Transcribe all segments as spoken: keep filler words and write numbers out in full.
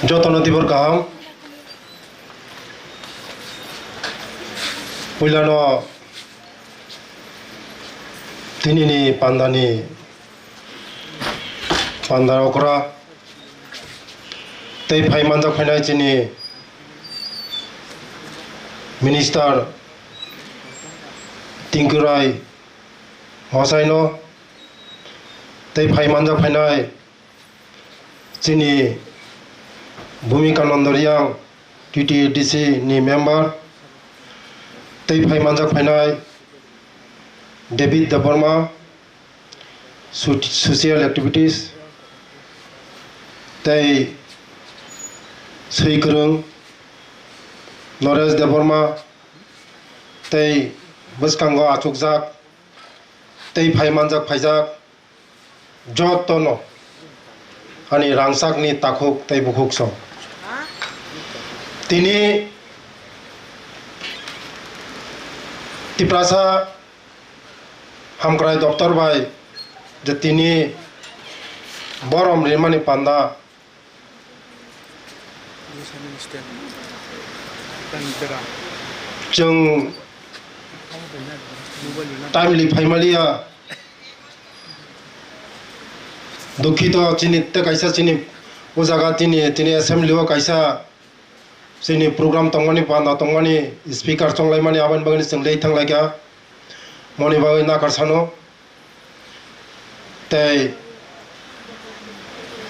Jotono tibor kaham. Puilano tinini pandani panda okra tei phai manjak phainai chini minister Tinku Rai Mosaino tei phai manjak phainai chini Bhumika Nandoriang T T A D C ni member tei phai manjak phainai David Debbarma, so-, social activities tei swi kwrwng Naresh Debbarma tei bwskango achukjak tei phai manjak phaijak jotono ani rangchakni takhuk tei bukhuk song. Tini Tiprasa Hamkrai Doptor bai je tini borom rimani panda chwng timely phaimaliya. Dukhito chini tei kaisa chini o jaga tini, tini assembly o kaisa chini program tongmani, panda tongmani, speaker chonglaimani, aboni bagwi chwng late thanglaikha. Moni bagwi nakar sano. Tei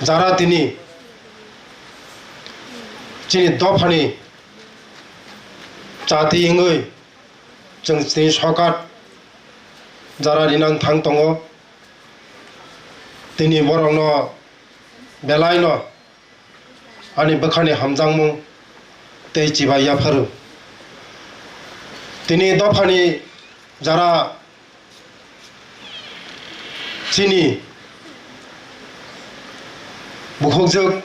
jara tini chini dophani chati wngwi chwng tini sokat jara rinani thang tongo. Tini borokno belaino ani bwkhani hamjakmung tei chibai yapharo. Tini dophani jara chini bukhukjwk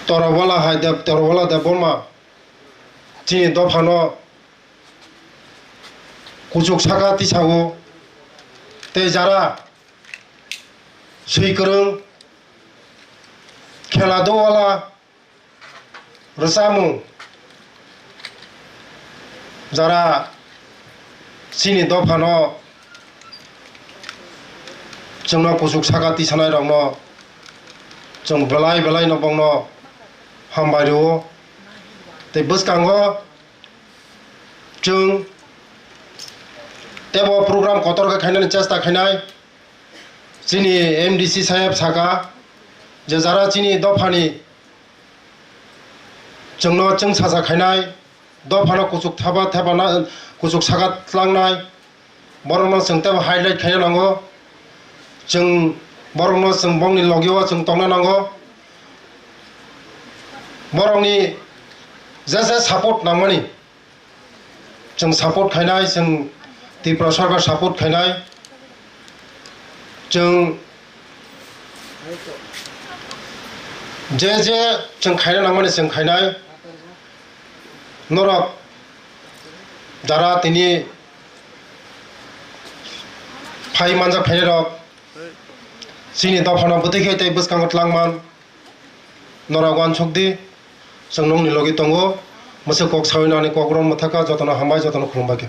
Torobala hai Deb-, Torobala Debbarma chini dophano kuchuk saka tisao tei jara swi kwrwng khela dowala rwchapmung jara chini dophano chwngno kuchuk saka tisanai rokno chwng belai belai no bongno hambai rwo tei bwskango chwng tebo program kotor khe khainani chesta khainai. Chini M D C saheb saka je jara chini dophani chwngno chwng sacha khainai, dophano kuchuk thapa thepana, kuchuk saka tlangnai, borokno chwng tebo highlight khaina nango. Chwng borokno chwng bongni logio chwng tongna nango. Borokni je je support nangmani, chwng support khainai, chwng Tripura Sarkar support khainai, chwng je je chwng khaina nangmani chwng khainai. Norok jara tini phai manjak phainai rok chini dophano bwtwi khe tei bwskango tlangman. Norok uansuk di, chwng nokni logi tongo. Mwswk kok sawi nani kok ron mwthaka, jotono hambai, jotono khulumbai khe.